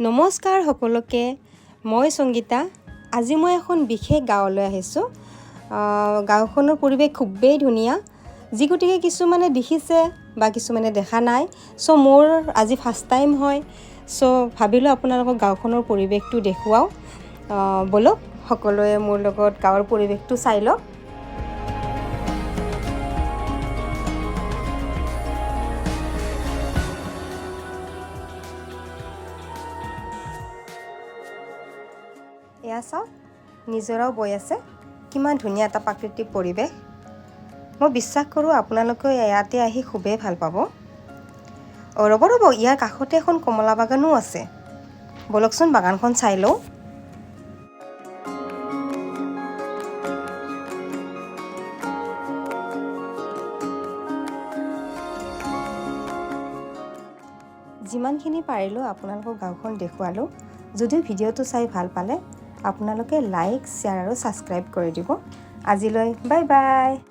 নমস্কাৰ সকলোকে, মই সংগীতা। আজি মই এখন বিশেষ গাঁৱলৈ আহিছোঁ। গাঁওখনৰ পৰিৱেশ খুবেই ধুনীয়া, যি গতিকে কিছুমানে দেখিছে বা কিছুমানে দেখা নাই। চ' মোৰ আজি ফাৰ্ষ্ট টাইম হয়, চ' ভাবিলোঁ আপোনালোকক গাঁওখনৰ পৰিৱেশটো দেখুৱাওঁ। ব'লক, সকলোৱে মোৰ লগত গাঁৱৰ পৰিৱেশটো চাই লওক। এয়া চাওক, নিজৰাও বৈ আছে। কিমান ধুনীয়া এটা প্ৰাকৃতিক পৰিৱেশ! মই বিশ্বাস কৰোঁ, আপোনালোকেও ইয়াতে আহি খুবেই ভাল পাব। অঁ, ৰ'ব ৰ'ব, ইয়াৰ কাষতে এখন কমলা বাগানো আছে। ব'লকচোন, বাগানখন চাই লওঁ। যিমানখিনি পাৰিলোঁ আপোনালোকক গাঁওখন দেখুৱালোঁ। যদিও ভিডিঅ'টো চাই ভাল পালে, আপোনালোকে লাইক, শ্বেয়াৰ আৰু ছাবস্ক্ৰাইব কৰি দিব। আজিলৈ বাই বাই।